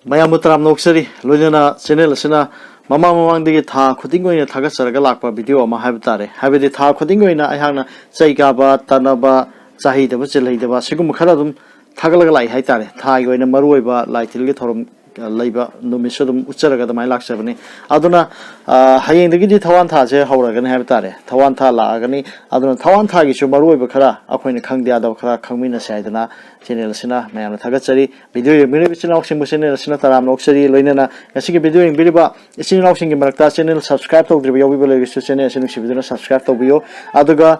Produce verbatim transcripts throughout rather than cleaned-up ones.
ꯃꯌꯥꯝꯕꯨ ꯇꯔꯥꯝꯅ ꯑꯣꯛꯆꯔꯤ꯫ ꯂꯣꯏꯅꯅ ꯆꯦꯅꯦꯜ ꯑꯁꯤꯅ ꯃꯃꯥꯡ ꯃꯃꯥꯡꯗꯒꯤ ꯊꯥ ꯈꯨꯗꯤꯡꯒꯤ ꯑꯣꯏꯅ ꯊꯥꯒꯠꯆꯔꯒ ꯂꯥꯛꯄ ꯚꯤꯗꯤꯑꯣ ꯑꯃ ꯍꯥꯏꯕ ꯇꯥꯔꯦ꯫ ꯍꯥꯏꯕꯗꯤ ꯊꯥ ꯈꯨꯗꯤꯡꯒꯤ ꯑꯣꯏꯅ ꯑꯩꯍꯥꯛꯅ ꯆꯩ ꯀꯥꯕ, ꯇꯠꯅꯕ, ꯆꯥꯍꯩꯗꯕ, ꯆꯦꯜꯍꯩꯗꯕ ꯁꯤꯒꯨꯝꯕ ꯈꯔ ꯑꯗꯨꯝ ꯊꯥꯒꯠꯂꯒ ꯂꯥꯛꯏ ꯍꯥꯏꯇꯥꯔꯦ꯫ ꯊꯥꯒꯤ ꯑꯣꯏꯅ ꯃꯔꯨꯑꯣꯏꯕ ꯂꯥꯏ ꯇꯤꯜꯒꯤ ꯊꯧꯔꯝ ꯂꯩꯕ ꯅꯨꯃꯤꯠꯁꯨ ꯑꯗꯨꯝ ꯎꯠꯆꯔꯒ ꯑꯗꯨꯃꯥꯏꯅ ꯂꯥꯛꯆꯕꯅꯤ꯫ ꯑꯗꯨꯅ ꯍꯌꯦꯡꯗꯒꯤꯗꯤ ꯊꯋꯥꯟ ꯊꯥꯁꯦ ꯍꯧꯔꯒꯅꯤ ꯍꯥꯏꯕ ꯇꯥꯔꯦ꯫ ꯊꯋꯥꯟ ꯊꯥ ꯂꯥꯛꯑꯒꯅꯤ꯫ ꯑꯗꯨꯅ ꯊꯋꯥꯟ ꯊꯥꯒꯤꯁꯨ ꯃꯔꯨꯑꯣꯏꯕ ꯈꯔ ꯑꯩꯈꯣꯏꯅ ꯈꯪꯗ ꯌꯥꯗꯕ ꯈꯔ ꯈꯪꯃꯤꯟꯅꯁꯦ ꯍꯥꯏꯗꯅ ꯆꯦꯅꯦꯜ ꯑꯁꯤꯅ ꯃꯌꯥꯝꯅ ꯊꯥꯒꯠꯆꯔꯤ꯫ ꯚꯤꯗꯤꯑꯣ ꯌꯦꯡꯕꯤꯔꯤꯕ ꯏꯆꯤꯜ ꯏꯅꯥꯎꯁꯤꯡꯕꯨ ꯆꯦꯅꯦꯜ ꯑꯁꯤꯅ ꯇꯔꯥꯝꯅ ꯑꯣꯛꯆꯔꯤ꯫ ꯂꯣꯏꯅꯅ ꯉꯁꯤꯒꯤ ꯚꯤꯗꯤꯑꯣ ꯌꯦꯡꯕꯤꯔꯤꯕ ꯏꯆꯤꯜ ꯏꯅꯥꯎꯁꯤꯡꯒꯤ ꯃꯔꯛꯇ ꯆꯦꯅꯦꯜ ꯁꯕꯁꯀ꯭ꯔꯥꯏꯕ ꯇꯧꯗ꯭ꯔꯤꯕ ꯌꯥꯎꯕꯤꯕ ꯂꯩꯔꯒꯁꯨ ꯆꯦꯅꯦꯜ ꯑꯁꯤ ꯅꯨꯡꯁꯤꯕꯤꯗꯨꯅ ꯁꯕꯁꯀ꯭ꯔꯥꯏꯕ ꯇꯧꯕꯤꯌꯨ꯫ ꯑꯗꯨꯒ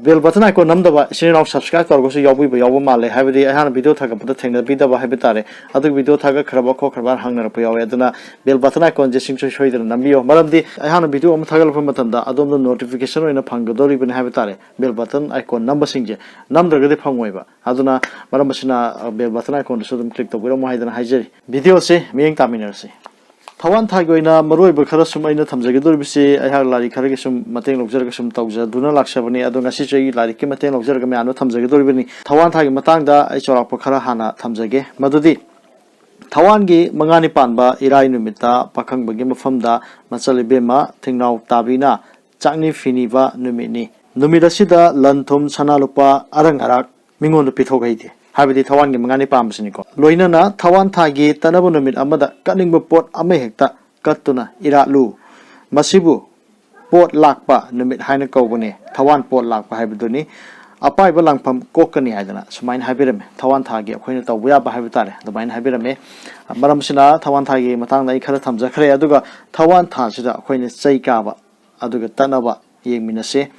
ꯕꯦꯜ ꯕꯇꯟ ꯑꯥꯏꯀꯣꯟ ꯅꯝꯗꯕ ꯏꯆꯤꯜ ꯏꯅꯥꯎ ꯁꯕꯁꯀ꯭ꯔꯥꯏꯕ ꯇꯧꯔꯒꯁꯨ ꯌꯥꯎꯕꯤꯕ ꯌꯥꯎꯕ ꯃꯥꯜꯂꯦ꯫ ꯍꯥꯏꯕꯗꯤ ꯑꯩꯍꯥꯛꯅ ꯚꯤꯗꯤꯑꯣ ꯊꯥꯒꯠꯄꯗ ꯊꯦꯡꯅꯕꯤꯗꯕ ꯍꯥꯏꯕ ꯇꯥꯔꯦ꯫ ꯑꯗꯨꯒ ꯚꯤꯗꯤꯑꯣ ꯊꯥꯒꯠꯈ꯭ꯔꯕ ꯈꯣꯠꯈ꯭ꯔꯕ ꯍꯪꯅꯔꯛꯄ ꯌꯥꯎꯋꯦ꯫ ꯑꯗꯨꯅ ꯕꯦꯜ ꯕꯇꯟ ꯑꯥꯏꯀꯣꯟꯁꯦ ꯁꯨꯡꯁꯣꯏ ꯁꯣꯏꯗꯅ ꯅꯝꯕꯤꯌꯨ꯫ ꯃꯔꯝꯗꯤ ꯑꯩꯍꯥꯛꯅ ꯚꯤꯗꯤꯑꯣ ꯑꯃ ꯊꯥꯒꯠꯂꯛꯄ ꯃꯇꯝꯗ ꯑꯗꯣꯝꯗ ꯅꯣꯇꯤꯐꯤꯀꯦꯁꯟ ꯑꯣꯏꯅ ꯐꯪꯒꯗꯧꯔꯤꯕꯅꯤ ꯍꯥꯏꯕ ꯇꯥꯔꯦ꯫ ꯕꯦꯜ ꯕꯇꯟ ꯑꯥꯏꯀꯣꯟ ꯅꯝꯕꯁꯤꯡꯁꯦ ꯅꯝꯗ꯭ꯔꯒꯗꯤ ꯐꯪꯉꯣꯏꯕ꯫ ꯑꯗꯨꯅ ꯃꯔꯝ ꯑꯁꯤꯅ ꯕꯦꯜ ꯕꯇꯟ ꯑꯥꯏꯀꯣꯟꯗꯁꯨ ꯑꯗꯨꯝ ꯀ꯭ꯂꯤꯛ ꯇꯧꯕꯤꯔꯝꯃꯣ ꯍꯥꯏꯗꯅ ꯍꯥꯏꯖꯔꯤ꯫ ꯚꯤꯗꯤꯑꯣꯁꯦ ꯃꯤꯠꯌꯦꯡ ꯇꯥꯃꯤꯟꯅꯔꯁꯤ꯫ ꯊꯋꯥꯟ ꯊꯥꯒꯤ ꯑꯣꯏꯅ ꯃꯔꯨꯑꯣꯏꯕ ꯈꯔ ꯁꯨꯝ ꯑꯩꯅ ꯊꯝꯖꯒꯗꯧꯔꯤꯕꯁꯤ ꯑꯩꯍꯥꯛ ꯂꯥꯏꯔꯤꯛ ꯈꯔꯒꯤ ꯁꯨꯝ ꯃꯇꯦꯡ ꯂꯧꯖꯔꯒ ꯁꯨꯝ ꯇꯧꯖꯗꯨꯅ ꯂꯥꯛꯆꯕꯅꯤ꯫ ꯑꯗꯣ ꯉꯁꯤꯁꯨ ꯑꯩ ꯂꯥꯏꯔꯤꯛꯀꯤ ꯃꯇꯦꯡ ꯂꯧꯖꯔꯒ ꯃꯌꯥꯝꯗ ꯊꯝꯖꯒꯗꯧꯔꯤꯕꯅꯤ꯫ ꯊꯋꯥꯟ ꯊꯥꯒꯤ ꯃꯇꯥꯡꯗ ꯑꯩ ꯆꯥꯎꯔꯥꯛꯄ ꯈꯔ ꯍꯥꯟꯅ ꯊꯝꯖꯒꯦ꯫ ꯃꯗꯨꯗꯤ ꯊꯋꯥꯟꯒꯤ ꯃꯉꯥꯅꯤ ꯄꯥꯟꯕ ꯏꯔꯥꯏ ꯅꯨꯃꯤꯠꯇ ꯄꯥꯈꯪꯕꯒꯤ ꯃꯐꯝꯗ ꯃꯆꯜ ꯏꯕꯦꯝꯃ ꯊꯦꯡꯅꯥꯎ ꯇꯥꯕꯤꯅ ꯆꯥꯛꯅꯤ ꯐꯤꯅꯤꯕ ꯅꯨꯃꯤꯠꯅꯤ꯫ ꯅꯨꯃꯤꯠ ꯑꯁꯤꯗ ꯂꯟ ꯊꯨꯝ ꯁꯅꯥ ꯂꯨꯄꯥ ꯑꯔꯪ ꯑꯔꯥꯛ ꯃꯤꯉꯣꯟꯗ ꯄꯤꯊꯣꯛ ꯍꯩꯗꯦ꯫ ꯍꯥꯏꯕꯗꯤ ꯊꯋꯥꯟꯒꯤ ꯃꯉꯥꯅꯤ ꯄꯥꯟꯕꯁꯤꯅꯤꯀꯣ꯫ ꯂꯣꯏꯅꯅ ꯊꯋꯥꯟ ꯊꯥꯒꯤ ꯇꯠꯅꯕ ꯅꯨꯃꯤꯠ ꯑꯃꯗ ꯀꯠꯅꯤꯡꯕ ꯄꯣꯠ ꯑꯃꯍꯦꯛꯇ ꯀꯠꯇꯨꯅ ꯏꯔꯥꯠꯂꯨ꯫ ꯃꯁꯤꯕꯨ ꯄꯣꯠ ꯂꯥꯛꯄ ꯅꯨꯃꯤꯠ ꯍꯥꯏꯅ ꯀꯧꯕꯅꯦ꯫ ꯊꯋꯥꯟ ꯄꯣꯠ ꯂꯥꯛꯄ ꯍꯥꯏꯕꯗꯨꯅꯤ꯫ ꯑꯄꯥꯏꯕ ꯂꯥꯡꯐꯝ ꯀꯣꯛꯀꯅꯤ ꯍꯥꯏꯗꯅ ꯁꯨꯃꯥꯏꯅ ꯍꯥꯏꯕꯤꯔꯝꯃꯦ꯫ ꯊꯋꯥꯟ ꯊꯥꯒꯤ ꯑꯩꯈꯣꯏꯅ ꯇꯧꯕ ꯌꯥꯕ ꯍꯥꯏꯕ ꯇꯥꯔꯦ, ꯑꯗꯨꯃꯥꯏꯅ ꯍꯥꯏꯕꯤꯔꯝꯃꯦ꯫ ꯃꯔꯝꯁꯤꯅ ꯊꯋꯥꯟ ꯊꯥꯒꯤ ꯃꯇꯥꯡꯗ ꯑꯩ ꯈꯔ ꯊꯝꯖꯈ꯭ꯔꯦ꯫ ꯑꯗꯨꯒ ꯊꯋꯥꯟ ꯊꯥꯁꯤꯗ ꯑꯩꯈꯣꯏꯅ ꯆꯩ ꯀꯥꯕ ꯑꯗꯨꯒ ꯇꯠꯅꯕ ꯌꯦꯡꯃꯤꯟꯅꯁꯤ꯫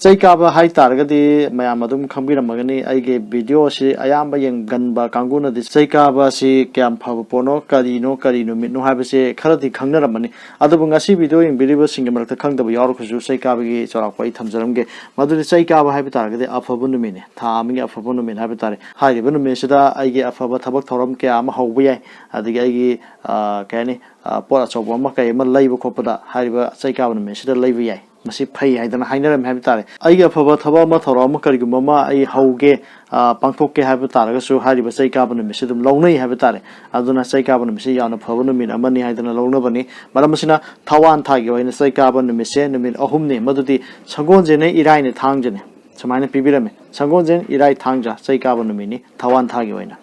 ꯆꯩ ꯀꯥꯕ ꯍꯥꯏ ꯇꯥꯔꯒꯗꯤ ꯃꯌꯥꯝ ꯑꯗꯨꯝ ꯈꯪꯕꯤꯔꯝꯃꯒꯅꯤ, ꯑꯩꯒꯤ ꯚꯤꯗꯤꯑꯣ ꯑꯁꯤ ꯑꯌꯥꯝꯕ ꯌꯦꯡꯒꯟꯕ ꯀꯥꯡꯕꯨꯅꯗꯤ ꯆꯩ ꯀꯥꯕ ꯑꯁꯤ ꯀꯌꯥꯝ ꯐꯕ ꯄꯣꯠꯅꯣ, ꯀꯔꯤꯅꯣ, ꯀꯔꯤ ꯅꯨꯃꯤꯠꯅꯣ ꯍꯥꯏꯕꯁꯦ ꯈꯔꯗꯤ ꯈꯪꯅꯔꯝꯃꯅꯤ꯫ ꯑꯗꯨꯕꯨ ꯉꯁꯤ ꯚꯤꯗꯤꯑꯣ ꯌꯦꯡꯕꯤꯔꯤꯕꯁꯤꯡꯒꯤ ꯃꯔꯛꯇ ꯈꯪꯗꯕ ꯌꯥꯎꯔꯒꯁꯨ ꯆꯩ ꯀꯥꯕꯒꯤ ꯆꯥꯎꯔꯥꯛꯄ ꯑꯩ ꯊꯝꯖꯔꯝꯒꯦ꯫ ꯃꯗꯨꯗꯤ ꯆꯩ ꯀꯥꯕ ꯍꯥꯏꯕ ꯇꯥꯔꯒꯗꯤ ꯑꯐꯕ ꯅꯨꯃꯤꯠꯅꯤ, ꯊꯥ ꯑꯃꯒꯤ ꯑꯐꯕ ꯅꯨꯃꯤꯠ ꯍꯥꯏꯕ ꯇꯥꯔꯦ꯫ ꯍꯥꯏꯔꯤꯕ ꯅꯨꯃꯤꯠꯁꯤꯗ ꯑꯩꯒꯤ ꯑꯐꯕ ꯊꯕꯛ ꯊꯧꯔꯝ ꯀꯌꯥ ꯑꯃ ꯍꯧꯕ ꯌꯥꯏ, ꯑꯗꯒꯤ ꯑꯩꯒꯤ, ꯑ, ꯀꯩ ꯍꯥꯏꯅꯤ, ꯑ, ꯄꯣꯠ ꯑꯆꯧꯕ ꯑꯃ ꯀꯩ ꯑꯃ ꯂꯩꯕ ꯈꯣꯠꯄꯗ ꯍꯥꯏꯔꯤꯕ ꯆꯩ ꯀꯥꯕ ꯅꯨꯃꯤꯠꯁꯤꯗ ꯂꯩꯕ ꯌꯥꯏ꯫ ꯃꯁꯤ ꯐꯩ ꯍꯥꯏꯗꯅ ꯍꯥꯏꯅꯔꯝꯃꯤ ꯍꯥꯏꯕ ꯇꯥꯔꯦ꯫ ꯑꯩꯒꯤ ꯑꯐꯕ ꯊꯕꯛ ꯑꯃ, ꯊꯧꯔꯝ ꯑꯃ, ꯀꯔꯤꯒꯨꯝꯕ ꯑꯃ ꯑꯩ ꯍꯧꯒꯦ, ꯑ, ꯄꯥꯡꯊꯣꯛꯀꯦ ꯍꯥꯏꯕ ꯇꯥꯔꯒꯁꯨ ꯍꯥꯏꯔꯤꯕ ꯆꯩ ꯀꯥꯕ ꯅꯨꯃꯤꯠꯁꯤ ꯑꯗꯨꯝ ꯂꯧꯅꯩ ꯍꯥꯏꯕ ꯇꯥꯔꯦ꯫ ꯑꯗꯨꯅ ꯆꯩ ꯀꯥꯕ ꯅꯨꯃꯤꯠꯁꯤ ꯌꯥꯝꯅ ꯐꯕ ꯅꯨꯃꯤꯠ ꯑꯃꯅꯤ ꯍꯥꯏꯗꯅ ꯂꯧꯅꯕꯅꯤ꯫ ꯃꯔꯝ ꯑꯁꯤꯅ ꯊꯋꯥꯟ ꯊꯥꯒꯤ ꯑꯣꯏꯅ ꯆꯩ ꯀꯥꯕ ꯅꯨꯃꯤꯠꯁꯦ ꯅꯨꯃꯤꯠ ꯑꯍꯨꯝꯅꯤ, ꯃꯗꯨꯗꯤ ꯁꯒꯣꯜꯁꯦꯟꯅꯦ, ꯏꯔꯥꯏꯅꯦ, ꯊꯥꯡꯖꯅꯦ꯫ ꯁꯨꯃꯥꯏꯅ ꯄꯤꯕꯤꯔꯝꯃꯤ: ꯁꯒꯣꯜꯁꯦꯟ, ꯏꯔꯥꯏ, ꯊꯥꯡꯖ ꯆꯩ ꯀꯥꯕ ꯅꯨꯃꯤꯠꯅꯤ ꯊꯋꯥꯟ ꯊꯥꯒꯤ ꯑꯣꯏꯅ꯫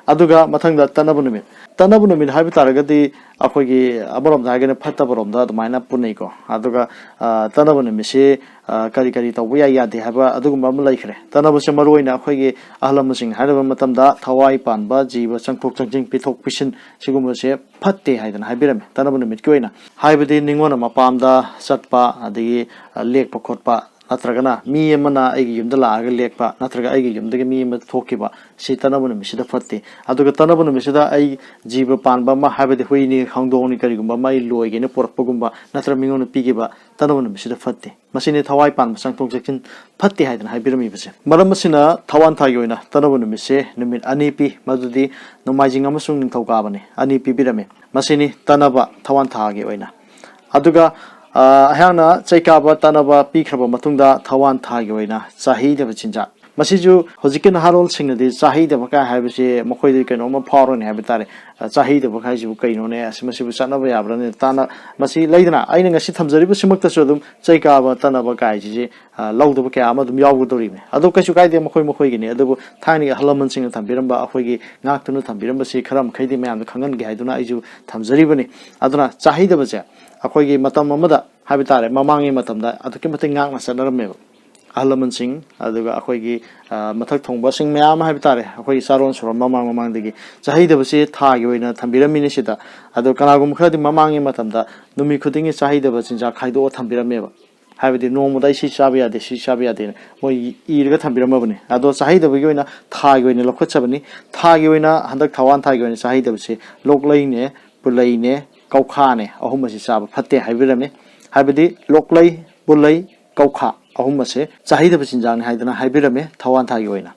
ꯑꯗꯨꯒ ꯃꯊꯪꯗ ꯇꯠꯅꯕ ꯅꯨꯃꯤꯠ꯫ ꯇꯠꯅꯕ ꯅꯨꯃꯤꯠ ꯍꯥꯏꯕ ꯇꯥꯔꯒꯗꯤ ꯑꯩꯈꯣꯏꯒꯤ ꯑꯃꯔꯣꯝꯗ ꯍꯥꯏꯔꯒꯅ ꯐꯠꯇꯕꯔꯣꯝꯗ ꯑꯗꯨꯃꯥꯏꯅ ꯄꯨꯅꯩꯀꯣ꯫ ꯑꯗꯨꯒ, ꯑ, ꯇꯠꯅꯕ ꯅꯨꯃꯤꯠꯁꯤ, ꯑ, ꯀꯔꯤ ꯀꯔꯤ ꯇꯧꯕ ꯌꯥꯏ ꯌꯥꯗꯦ ꯍꯥꯏꯕ ꯑꯗꯨꯒꯨꯝꯕ ꯑꯃ ꯂꯩꯈ꯭ꯔꯦ꯫ ꯇꯠꯅꯕꯁꯦ ꯃꯔꯨꯑꯣꯏꯅ ꯑꯩꯈꯣꯏꯒꯤ ꯑꯍꯜ ꯂꯃꯟꯁꯤꯡ ꯍꯥꯏꯔꯕ ꯃꯇꯝꯗ ꯊꯋꯥꯏ ꯄꯥꯟꯕ ꯖꯤꯕ ꯆꯪꯊꯣꯛ ꯆꯪꯁꯤꯟ, ꯄꯤꯊꯣꯛ ꯄꯤꯁꯤꯟ, ꯁꯤꯒꯨꯝꯕꯁꯦ ꯐꯠꯇꯦ ꯍꯥꯏꯗꯅ ꯍꯥꯏꯕꯤꯔꯝꯃꯤ ꯇꯠꯅꯕ ꯅꯨꯃꯤꯠꯀꯤ ꯑꯣꯏꯅ꯫ ꯍꯥꯏꯕꯗꯤ ꯅꯤꯉꯣꯜ ꯃꯄꯥꯝꯗ ꯆꯠꯄ, ꯑꯗꯒꯤ, ꯑ, ꯂꯦꯛꯄ ꯈꯣꯠꯄ, ꯅꯠꯇ꯭ꯔꯒꯅ ꯃꯤ ꯑꯃꯅ ꯑꯩꯒꯤ ꯌꯨꯝꯗ ꯂꯥꯛꯑꯒ ꯂꯦꯛꯄ, ꯅꯠꯇ꯭ꯔꯒ ꯑꯩꯒꯤ ꯌꯨꯝꯗꯒꯤ ꯃꯤ ꯑꯃ ꯊꯣꯛꯈꯤꯕ, ꯁꯤ ꯇꯠꯅꯕ ꯅꯨꯃꯤꯠꯁꯤꯗ ꯐꯠꯇꯦ꯫ ꯑꯗꯨꯒ ꯇꯠꯅꯕ ꯅꯨꯃꯤꯠꯁꯤꯗ ꯑꯩ ꯖꯤꯕ ꯄꯥꯟꯕ ꯑꯃ, ꯍꯥꯏꯕꯗꯤ ꯍꯨꯏꯅꯤ, ꯍꯧꯗꯣꯡꯅꯤ, ꯀꯔꯤꯒꯨꯝꯕ ꯑꯃ ꯑꯩ ꯂꯣꯏꯒꯦꯅ ꯄꯨꯔꯛꯄꯒꯨꯝꯕ, ꯅꯠꯇ꯭ꯔꯒ ꯃꯤꯉꯣꯟꯗ ꯄꯤꯈꯤꯕ, ꯇꯠꯅꯕ ꯅꯨꯃꯤꯠꯁꯤꯗ ꯐꯠꯇꯦ꯫ ꯃꯁꯤꯅꯤ ꯊꯋꯥꯏ ꯄꯥꯟꯕ ꯆꯪꯊꯣꯛ ꯆꯪꯁꯤꯟ ꯐꯠꯇꯦ ꯍꯥꯏꯗꯅ ꯍꯥꯏꯕꯤꯔꯝꯃꯤꯕꯁꯦ꯫ ꯃꯔꯝ ꯑꯁꯤꯅ ꯊꯋꯥꯟ ꯊꯥꯒꯤ ꯑꯣꯏꯅ ꯇꯠꯅꯕ ꯅꯨꯃꯤꯠꯁꯦ ꯅꯨꯃꯤꯠ ꯑꯅꯤ ꯄꯤ, ꯃꯗꯨꯗꯤ ꯅꯣꯡꯃꯥꯏꯖꯤꯡ ꯑꯃꯁꯨꯡ ꯅꯤꯡꯊꯧꯀꯥꯕꯅꯤ, ꯑꯅꯤ ꯄꯤꯕꯤꯔꯝꯃꯤ꯫ ꯃꯁꯤꯅꯤ ꯇꯠꯅꯕ ꯊꯋꯥꯟ ꯊꯥꯒꯤ ꯑꯣꯏꯅ꯫ ꯑꯗꯨꯒ, ꯑ, ꯑꯩꯍꯥꯛꯅ ꯆꯩ ꯀꯥꯕ ꯇꯠꯅꯕ ꯄꯤꯈ꯭ꯔꯕ ꯃꯇꯨꯡꯗ ꯊꯋꯥꯟ ꯊꯥꯒꯤ ꯑꯣꯏꯅ ꯆꯥꯍꯩꯗꯕ ꯆꯤꯟꯖꯥꯛ꯫ ꯃꯁꯤꯁꯨ ꯍꯧꯖꯤꯛꯀꯤ ꯅꯍꯥꯔꯣꯜꯁꯤꯡꯅꯗꯤ ꯆꯥꯍꯩꯗꯕ ꯀꯥꯏ ꯍꯥꯏꯕꯁꯤ ꯃꯈꯣꯏꯗꯤ ꯀꯩꯅꯣꯝꯃ ꯐꯥꯎꯔꯅꯤ ꯍꯥꯏꯕ ꯇꯥꯔꯦ꯫ ꯑ, ꯆꯥꯍꯩꯗꯕ ꯍꯥꯏꯁꯤꯕꯨ ꯀꯩꯅꯣꯅꯦ? ꯑꯁꯤ, ꯃꯁꯤꯕꯨ ꯆꯠꯅꯕ ꯌꯥꯕ꯭ꯔꯥꯅꯦ? ꯇꯥꯅ, ꯃꯁꯤ ꯂꯩꯗꯅ, ꯑꯩꯅ ꯉꯁꯤ ꯊꯝꯖꯔꯤꯕꯁꯤꯃꯛꯇꯁꯨ ꯑꯗꯨꯝ ꯆꯩ ꯀꯥꯕ ꯇꯠꯅꯕ ꯀꯥꯏꯁꯤꯁꯦ, ꯑ, ꯂꯧꯗꯕ ꯀꯌꯥ ꯑꯃ ꯑꯗꯨꯝ ꯌꯥꯎꯒꯗꯧꯔꯤꯕꯅꯤ꯫ ꯑꯗꯣ ꯀꯩꯁꯨ ꯀꯥꯏꯗꯦ, ꯃꯈꯣꯏ ꯃꯈꯣꯏꯒꯤꯅꯤ꯫ ꯑꯗꯨꯕꯨ ꯊꯥꯏꯅꯒꯤ ꯑꯍꯜ ꯂꯃꯟꯁꯤꯡꯅ ꯊꯝꯕꯤꯔꯝꯕ, ꯑꯩꯈꯣꯏꯒꯤ ꯉꯥꯛꯇꯨꯅ ꯊꯝꯕꯤꯔꯝꯕꯁꯤ ꯈꯔ ꯃꯈꯩꯗꯤ ꯃꯌꯥꯝꯗ ꯈꯪꯍꯟꯒꯦ ꯍꯥꯏꯗꯨꯅ ꯑꯩꯁꯨ ꯊꯝꯖꯔꯤꯕꯅꯤ꯫ ꯑꯗꯨꯅ ꯆꯥꯍꯩꯗꯕꯁꯦ ꯑꯩꯈꯣꯏꯒꯤ ꯃꯇꯝ ꯑꯃꯗ ꯍꯥꯏꯕ ꯇꯥꯔꯦ, ꯃꯃꯥꯡꯒꯤ ꯃꯇꯝꯗ ꯑꯗꯨꯛꯀꯤ ꯃꯇꯤꯛ ꯉꯥꯛꯅ ꯆꯠꯅꯔꯝꯃꯦꯕ꯫ ꯑꯍꯜ ꯂꯃꯟꯁꯤꯡ, ꯑꯗꯨꯒ ꯑꯩꯈꯣꯏꯒꯤ, ꯑ, ꯃꯊꯛ ꯊꯣꯡꯕꯁꯤꯡ ꯃꯌꯥꯝ ꯑꯃ ꯍꯥꯏꯕ ꯇꯥꯔꯦ, ꯑꯩꯈꯣꯏꯒꯤ ꯆꯥꯔꯣꯟ ꯁꯨꯔꯣꯟ ꯃꯃꯥꯡ ꯃꯃꯥꯡꯗꯒꯤ ꯆꯥꯍꯩꯗꯕꯁꯤ ꯊꯥꯒꯤ ꯑꯣꯏꯅ ꯊꯝꯕꯤꯔꯝꯃꯤꯅꯤ ꯁꯤꯗ꯫ ꯑꯗꯣ ꯀꯅꯥꯒꯨꯝꯕ ꯈꯔꯗꯤ ꯃꯃꯥꯡꯒꯤ ꯃꯇꯝꯗ ꯅꯨꯃꯤꯠ ꯈꯨꯗꯤꯡꯒꯤ ꯆꯥꯍꯩꯗꯕ ꯆꯤꯟꯖꯥꯛ ꯈꯥꯏꯗꯣꯛꯑ ꯊꯝꯕꯤꯔꯝꯃꯦꯕ꯫ ꯍꯥꯏꯕꯗꯤ ꯅꯣꯡꯃꯗ ꯑꯩ ꯁꯤ ꯆꯥꯕ ꯌꯥꯗꯦ, ꯁꯤ ꯆꯥꯕ ꯌꯥꯗꯦꯅ ꯃꯣꯏ ꯏꯔꯒ ꯊꯝꯕꯤꯔꯝꯃꯕꯅꯤ꯫ ꯑꯗꯣ ꯆꯥꯍꯩꯗꯕꯒꯤ ꯑꯣꯏꯅ ꯊꯥꯒꯤ ꯑꯣꯏꯅ ꯂꯧꯈꯠꯆꯕꯅꯤ꯫ ꯊꯥꯒꯤ ꯑꯣꯏꯅ ꯍꯟꯗꯛ ꯊꯋꯥꯟ ꯊꯥꯒꯤ ꯑꯣꯏꯅ ꯆꯥꯍꯩꯗꯕꯁꯦ ꯂꯣꯛꯂꯩꯅꯦ, ꯄꯨꯂꯩꯅꯦ, ꯀꯧꯈꯥꯅꯦ, ꯑꯍꯨꯝ ꯑꯁꯤ ꯆꯥꯕ ꯐꯠꯇꯦ ꯍꯥꯏꯕꯤꯔꯝꯃꯤ꯫ ꯍꯥꯏꯕꯗꯤ ꯂꯣꯛꯂꯩ, ꯄꯨꯂꯩ, ꯀꯧꯈꯥ ꯑꯍꯨꯝ ꯑꯁꯦ ꯆꯥꯍꯩꯗꯕ ꯆꯤꯟꯖꯥꯛꯅꯤ ꯍꯥꯏꯗꯅ ꯍꯥꯏꯕꯤꯔꯝꯃꯤ ꯊꯋꯥꯟ ꯊꯥꯒꯤ ꯑꯣꯏꯅ꯫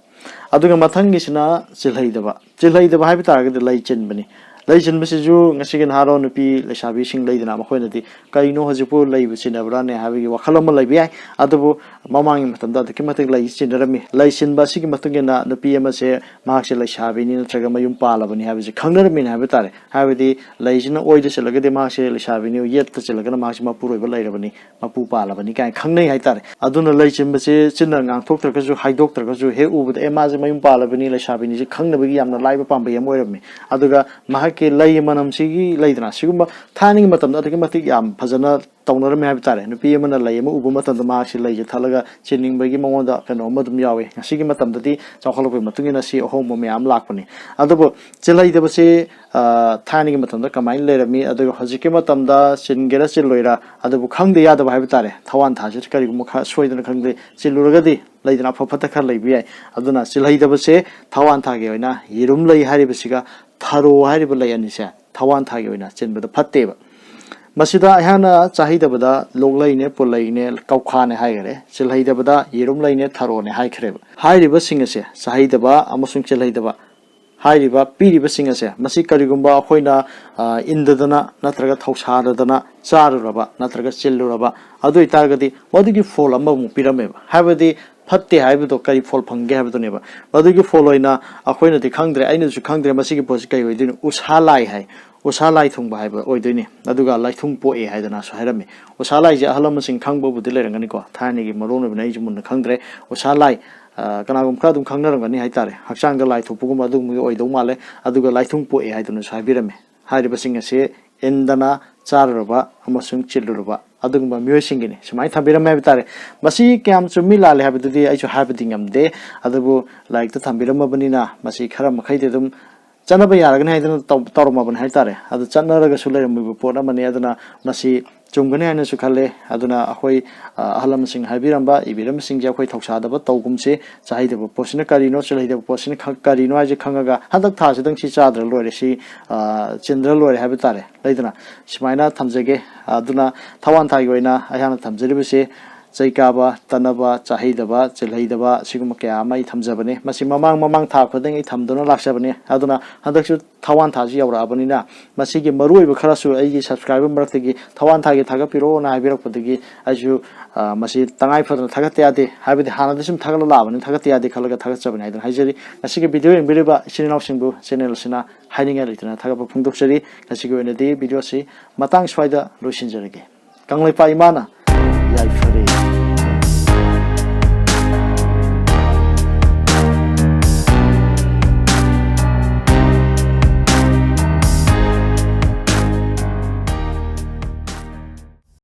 ꯑꯗꯨꯒ ꯃꯊꯪꯒꯤꯁꯤꯅ ꯆꯤꯜꯍꯩꯗꯕ꯫ ꯆꯤꯜꯍꯩꯗꯕ ꯍꯥꯏꯕ ꯇꯥꯔꯒꯗꯤ ꯂꯩ ꯆꯤꯟꯕꯅꯤ꯫ ꯂꯩ ꯆꯤꯟꯕꯁꯤꯁꯨ ꯉꯁꯤꯒꯤ ꯅꯍꯥꯔꯣꯜ ꯅꯨꯄꯤ ꯂꯩꯁꯥꯕꯤꯁꯤꯡ ꯂꯩꯗꯅ, ꯃꯈꯣꯏꯅꯗꯤ "ꯀꯩꯅꯣ ꯍꯧꯖꯤꯛꯄꯨ ꯂꯩꯕꯨ ꯆꯤꯟꯅꯕ꯭ꯔꯥꯅꯦ?" ꯍꯥꯏꯕꯒꯤ ꯋꯥꯈꯜ ꯑꯃ ꯂꯩꯕ ꯌꯥꯏ꯫ ꯑꯗꯨꯕꯨ ꯃꯃꯥꯡꯒꯤ ꯃꯇꯝꯗ ꯑꯗꯨꯛꯀꯤ ꯃꯇꯤꯛ ꯂꯩ ꯆꯤꯟꯅꯔꯝꯃꯤ꯫ ꯂꯩ ꯆꯤꯟꯕ ꯑꯁꯤꯒꯤ ꯃꯇꯨꯡ ꯏꯟꯅ ꯅꯨꯄꯤ ꯑꯃꯁꯦ ꯃꯍꯥꯛꯁꯦ ꯂꯩꯁꯥꯕꯤꯅꯤ ꯅꯠꯇ꯭ꯔꯒ ꯃꯌꯨꯝ ꯄꯥꯜꯂꯕꯅꯤ ꯍꯥꯏꯕꯁꯤ ꯈꯪꯅꯔꯝꯃꯤꯅꯤ ꯍꯥꯏꯕ ꯇꯥꯔꯦ꯫ ꯍꯥꯏꯕꯗꯤ ꯂꯩꯁꯤꯅ ꯑꯣꯏꯗ ꯆꯤꯜꯂꯒꯗꯤ ꯃꯍꯥꯛꯁꯦ ꯂꯩꯁꯥꯕꯤꯅꯤ, ꯌꯦꯠꯇ ꯆꯤꯜꯂꯒꯅ ꯃꯍꯥꯛꯁꯦ ꯃꯄꯨꯔꯣꯏꯕ ꯂꯩꯔꯕꯅꯤ, ꯃꯄꯨ ꯄꯥꯜꯂꯕꯅꯤ ꯀꯥꯏꯅ ꯈꯪꯅꯩ ꯍꯥꯏꯇꯥꯔꯦ꯫ ꯑꯗꯨꯅ ꯂꯩ ꯆꯤꯟꯕꯁꯦ ꯆꯤꯟꯅ ꯉꯥꯡꯊꯣꯛꯇ꯭ꯔꯒꯁꯨ, ꯍꯥꯏꯗꯣꯛꯇ꯭ꯔꯒꯁꯨ, ꯍꯦꯛ ꯎꯕꯗ "ꯑꯦ, ꯃꯥꯁꯦ ꯃꯌꯨꯝ ꯄꯥꯜꯂꯕꯅꯤ, ꯂꯩꯁꯥꯕꯤꯅꯤꯁꯦ" ꯈꯪꯅꯕꯒꯤ ꯌꯥꯝꯅ ꯂꯥꯏꯕ ꯄꯥꯝꯕꯩ ꯑꯃ ꯑꯣꯏꯔꯝꯃꯤ꯫ ꯑꯗꯨꯒ ꯃꯍꯥꯛꯀꯤ ꯂꯩ ꯃꯅꯝꯁꯤꯒꯤ ꯂꯩꯗꯅ, ꯁꯤꯒꯨꯝꯕ ꯊꯥꯏꯅꯒꯤ ꯃꯇꯝꯗ ꯑꯗꯨꯛꯀꯤ ꯃꯇꯤꯛ ꯌꯥꯝ ꯐꯖꯅ ꯇꯧꯅꯔꯝꯃꯦ ꯍꯥꯏꯕ ꯇꯥꯔꯦ꯫ ꯅꯨꯄꯤ ꯑꯃꯅ ꯂꯩ ꯑꯃ ꯎꯕ ꯃꯇꯝꯗ ꯃꯍꯥꯛꯁꯤ ꯂꯩꯁꯦ ꯊꯠꯂꯒ ꯆꯤꯟꯅꯤꯡꯕꯒꯤ ꯃꯉꯣꯟꯗ ꯀꯩꯅꯣ ꯑꯃ ꯑꯗꯨꯝ ꯌꯥꯎꯏ꯫ ꯉꯁꯤꯒꯤ ꯃꯇꯝꯗꯗꯤ ꯆꯥꯎꯈꯠꯂꯛꯄꯒꯤ ꯃꯇꯨꯡ ꯏꯟꯅ ꯁꯤ ꯑꯍꯣꯡꯕ ꯃꯌꯥꯝ ꯂꯥꯛꯄꯅꯤ꯫ ꯑꯗꯨꯕꯨ ꯆꯤꯜꯍꯩꯗꯕꯁꯤ, ꯑ, ꯊꯥꯏꯅꯒꯤ ꯃꯇꯝꯗ ꯀꯃꯥꯏꯅ ꯂꯩꯔꯝꯃꯤ, ꯑꯗꯨꯒ ꯍꯧꯖꯤꯛꯀꯤ ꯃꯇꯝꯗ ꯆꯤꯟꯒꯦꯔꯥ ꯆꯤꯜꯂꯣꯏꯔꯥ, ꯑꯗꯨꯕꯨ ꯈꯪꯗ ꯌꯥꯗꯕ ꯍꯥꯏꯕ ꯇꯥꯔꯦ꯫ ꯊꯋꯥꯟ ꯊꯥꯁꯤꯗ ꯀꯔꯤꯒꯨꯝꯕ ꯈꯔ ꯁꯣꯏꯗꯅ ꯈꯪꯗꯦ, ꯆꯤꯜꯂꯨꯔꯒꯗꯤ ꯂꯩꯗꯅ ꯑꯐ ꯐꯠꯇ ꯈꯔ ꯂꯩꯕ ꯌꯥꯏ꯫ ꯑꯗꯨꯅ ꯆꯤꯜꯍꯩꯗꯕꯁꯦ ꯊꯋꯥꯟ ꯊꯥꯒꯤ ꯑꯣꯏꯅ ꯌꯦꯔꯨꯝ ꯂꯩ ꯍꯥꯏꯔꯤꯕꯁꯤꯒ ꯊꯔꯣ ꯍꯥꯏꯔꯤꯕ ꯂꯩ ꯑꯅꯤꯁꯦ ꯊꯋꯥꯟ ꯊꯥꯒꯤ ꯑꯣꯏꯅ ꯆꯤꯟꯕꯗ ꯐꯠꯇꯦꯕ꯫ ꯃꯁꯤꯗ ꯑꯩꯍꯥꯛꯅ ꯆꯥꯍꯩꯗꯕꯗ ꯂꯣꯛꯂꯩꯅꯦ, ꯄꯨꯜꯂꯩꯅꯦ, ꯀꯧꯈꯥꯅꯦ ꯍꯥꯏꯈꯔꯦ, ꯆꯤꯜꯍꯩꯗꯕꯗ ꯌꯦꯔꯨꯝ ꯂꯩꯅꯦ, ꯊꯔꯣꯅꯦ ꯍꯥꯏꯈ꯭ꯔꯦꯕ꯫ ꯍꯥꯏꯔꯤꯕꯁꯤꯡ ꯑꯁꯦ, ꯆꯥꯍꯩꯗꯕ ꯑꯃꯁꯨꯡ ꯆꯤꯜꯍꯩꯗꯕ ꯍꯥꯏꯔꯤꯕ ꯄꯤꯔꯤꯕꯁꯤꯡ ꯑꯁꯦ, ꯃꯁꯤ ꯀꯔꯤꯒꯨꯝꯕ ꯑꯩꯈꯣꯏꯅ, ꯑ, ꯏꯟꯗꯗꯅ ꯅꯠꯇ꯭ꯔꯒ ꯊꯧꯁꯥꯗꯗꯅ ꯆꯥꯔꯨꯔꯕ ꯅꯠꯇ꯭ꯔꯒ ꯆꯤꯜꯂꯨꯔꯕ, ꯑꯗꯨ ꯑꯣꯏꯇꯥꯔꯒꯗꯤ ꯃꯗꯨꯒꯤ ꯐꯣꯜ ꯑꯃꯃꯨꯛ ꯄꯤꯔꯝꯃꯦꯕ꯫ ꯍꯥꯏꯕꯗꯤ ꯐꯠꯇꯦ ꯍꯥꯏꯕꯗꯣ ꯀꯔꯤ ꯐꯣꯜ ꯐꯪꯒꯦ ꯍꯥꯏꯕꯗꯨꯅꯦꯕ꯫ ꯃꯗꯨꯒꯤ ꯐꯣꯜ ꯑꯣꯏꯅ ꯑꯩꯈꯣꯏꯅꯗꯤ ꯈꯪꯗ꯭ꯔꯦ, ꯑꯩꯅꯁꯨ ꯈꯪꯗ꯭ꯔꯦ ꯃꯁꯤꯒꯤ ꯄꯣꯠꯁꯤ ꯀꯔꯤ ꯑꯣꯏꯗꯣꯏꯅꯣ꯫ "ꯎꯁꯥ ꯂꯥꯏ" ꯍꯥꯏ, "ꯎꯁꯥ ꯂꯥꯏ ꯊꯨꯡꯕ" ꯍꯥꯏꯕ ꯑꯣꯏꯗꯣꯏꯅꯤ꯫ ꯑꯗꯨꯒ "ꯂꯥꯏꯊꯨꯡ ꯄꯣꯛꯑꯦ" ꯍꯥꯏꯗꯅꯁꯨ ꯍꯥꯏꯔꯝꯃꯤ꯫ ꯎꯁꯥ ꯂꯥꯏꯁꯦ ꯑꯍꯜ ꯂꯃꯟꯁꯤꯡ ꯈꯪꯕꯕꯨꯗꯤ ꯂꯩꯔꯝꯒꯅꯤꯀꯣ, ꯊꯥꯏꯅꯒꯤ ꯃꯔꯣꯟ ꯑꯣꯏꯕꯅ ꯑꯩꯁꯨ ꯃꯨꯟꯅ ꯈꯪꯗ꯭ꯔꯦ꯫ ꯎꯁꯥ ꯂꯥꯏ, ꯑ, ꯀꯅꯥꯒꯨꯝꯕ ꯈꯔ ꯑꯗꯨꯝ ꯈꯪꯅꯔꯝꯒꯅꯤ ꯍꯥꯏꯇꯥꯔꯦ, ꯍꯛꯆꯥꯡꯗ ꯂꯥꯏ ꯊꯣꯛꯄꯒꯨꯝꯕ ꯑꯗꯨꯒꯨꯝꯕꯒꯤ ꯑꯣꯏꯗꯧ ꯃꯥꯜꯂꯦ꯫ ꯑꯗꯨꯒ "ꯂꯥꯏꯊꯨꯡ ꯄꯣꯛꯑꯦ" ꯍꯥꯏꯗꯨꯅꯁꯨ ꯍꯥꯏꯕꯤꯔꯝꯃꯤ꯫ ꯍꯥꯏꯔꯤꯕꯁꯤꯡ ꯑꯁꯤ ꯏꯟꯗꯅ ꯆꯥꯔꯨꯔꯕ ꯑꯃꯁꯨꯡ ꯆꯤꯜꯂꯨꯔꯕ ꯑꯗꯨꯒꯨꯝꯕ ꯃꯤꯑꯣꯏꯁꯤꯡꯒꯤꯅꯤ꯫ ꯁꯨꯃꯥꯏꯅ ꯊꯝꯕꯤꯔꯝꯃꯦ ꯍꯥꯏꯕ ꯇꯥꯔꯦ꯫ ꯃꯁꯤ ꯀꯌꯥꯝ ꯆꯨꯝꯃꯤ ꯂꯥꯜꯂꯤ ꯍꯥꯏꯕꯗꯨꯗꯤ ꯑꯩꯁꯨ ꯍꯥꯏꯕꯗꯤ ꯉꯝꯗꯦ, ꯑꯗꯨꯕꯨ ꯂꯥꯏꯔꯤꯛꯇ ꯊꯝꯕꯤꯔꯝꯃꯕꯅꯤꯅ ꯃꯁꯤ ꯈꯔ ꯃꯈꯩꯗꯤ ꯑꯗꯨꯝ ꯆꯠꯅꯕ ꯌꯥꯔꯒꯅꯤ ꯍꯥꯏꯗꯅ ꯇꯧ-, ꯇꯧꯔꯝꯃꯕꯅꯤ ꯍꯥꯏ ꯇꯥꯔꯦ꯫ ꯑꯗꯨ ꯆꯠꯅꯔꯒꯁꯨ ꯂꯩꯔꯝꯃꯤꯕ ꯄꯣꯠ ꯑꯃꯅꯤ꯫ ꯑꯗꯨꯅ ꯃꯁꯤ ꯆꯨꯝꯒꯅꯤ ꯍꯥꯏꯅꯁꯨ ꯈꯜꯂꯦ꯫ ꯑꯗꯨꯅ ꯑꯩꯈꯣꯏ, ꯑ, ꯑꯍꯜ ꯂꯃꯟꯁꯤꯡ ꯍꯥꯏꯕꯤꯔꯝꯕ, ꯏꯕꯤꯔꯝꯕꯁꯤꯡꯁꯦ ꯑꯩꯈꯣꯏ ꯊꯧꯁꯥꯗꯕ ꯇꯧꯒꯨꯝꯁꯤ꯫ ꯆꯥꯍꯩꯗꯕ ꯄꯣꯠꯁꯤꯅ ꯀꯔꯤꯅꯣ, ꯆꯤꯜꯍꯩꯗꯕ ꯄꯣꯠꯁꯤꯅ ꯈ-, ꯀꯔꯤꯅꯣ ꯍꯥꯏꯁꯦ ꯈꯪꯉꯒ ꯍꯟꯗꯛ ꯊꯥꯁꯤꯗꯪ ꯁꯤ ꯆꯥꯗ꯭ꯔ ꯂꯣꯏꯔꯦ, ꯁꯤ, ꯑ, ꯆꯤꯟꯗ꯭ꯔ ꯂꯣꯏꯔꯦ ꯍꯥꯏꯕ ꯇꯥꯔꯦ꯫ ꯂꯩꯗꯅ ꯁꯨꯃꯥꯏꯅ ꯊꯝꯖꯒꯦ꯫ ꯑꯗꯨꯅ ꯊꯋꯥꯟ ꯊꯥꯒꯤ ꯑꯣꯏꯅ ꯑꯩꯍꯥꯛꯅ ꯊꯝꯖꯔꯤꯕꯁꯦ ꯆꯩ ꯀꯥꯕ, ꯇꯠꯅꯕ, ꯆꯥꯍꯩꯗꯕ, ꯆꯤꯜꯍꯩꯗꯕ, ꯁꯤꯒꯨꯝꯕ ꯀꯌꯥ ꯑꯃ ꯑꯩ ꯊꯝꯖꯕꯅꯤ꯫ ꯃꯁꯤ ꯃꯃꯥꯡ ꯃꯃꯥꯡ ꯊꯥ ꯈꯨꯗꯤꯡ ꯑꯩ ꯊꯝꯗꯨꯅ ꯂꯥꯛꯆꯕꯅꯤ꯫ ꯑꯗꯨꯅ ꯍꯟꯗꯛꯁꯨ ꯊꯋꯥꯟ ꯊꯥꯁꯤ ꯌꯧꯔꯛꯑꯕꯅꯤꯅ, ꯃꯁꯤꯒꯤ ꯃꯔꯨꯑꯣꯏꯕ ꯈꯔꯁꯨ ꯑꯩꯒꯤ subscriber ꯃꯔꯛꯇꯒꯤ ꯊꯋꯥꯟ ꯊꯥꯒꯤ ꯊꯥꯒꯠꯄꯤꯔꯛꯑꯣꯅ ꯍꯥꯏꯕꯤꯔꯛꯄꯗꯒꯤ ꯑꯩꯁꯨ, ꯑ, ꯃꯁꯤ ꯇꯉꯥꯏ ꯐꯗꯅ ꯊꯥꯒꯠꯇ ꯌꯥꯗꯦ, ꯍꯥꯏꯕꯗꯤ ꯍꯥꯟꯅꯗꯤ ꯁꯨꯝ ꯊꯥꯒꯠꯂ ꯂꯥꯛꯑꯕꯅꯤ, ꯊꯥꯒꯠꯇ ꯌꯥꯗꯦ ꯈꯜꯂꯒ ꯊꯥꯒꯠꯆꯕꯅꯤ ꯍꯥꯏꯗꯨꯅ ꯍꯥꯏꯖꯔꯤ꯫ ꯉꯁꯤꯒꯤ video ꯌꯦꯡꯕꯤꯔꯤꯕ ꯏꯆꯤꯟ ꯏꯅꯥꯎꯁꯤꯡꯕꯨ channel ꯑꯁꯤꯅ ꯍꯥꯏꯅꯤꯡꯉꯥꯏ ꯂꯩꯇꯅ ꯊꯥꯒꯠꯄ ꯐꯣꯡꯗꯣꯛꯆꯔꯤ꯫ ꯉꯁꯤꯒꯤ ꯑꯣꯏꯅꯗꯤ video ꯑꯁꯤ ꯃꯇꯥꯡ ꯁ꯭ꯋꯥꯏꯗ ꯂꯣꯏꯁꯤꯟꯖꯔꯒꯦ꯫ ꯀꯪꯂꯩꯄꯥꯛ ꯏꯃꯥꯅ ꯌꯥꯏꯐꯔꯦ꯫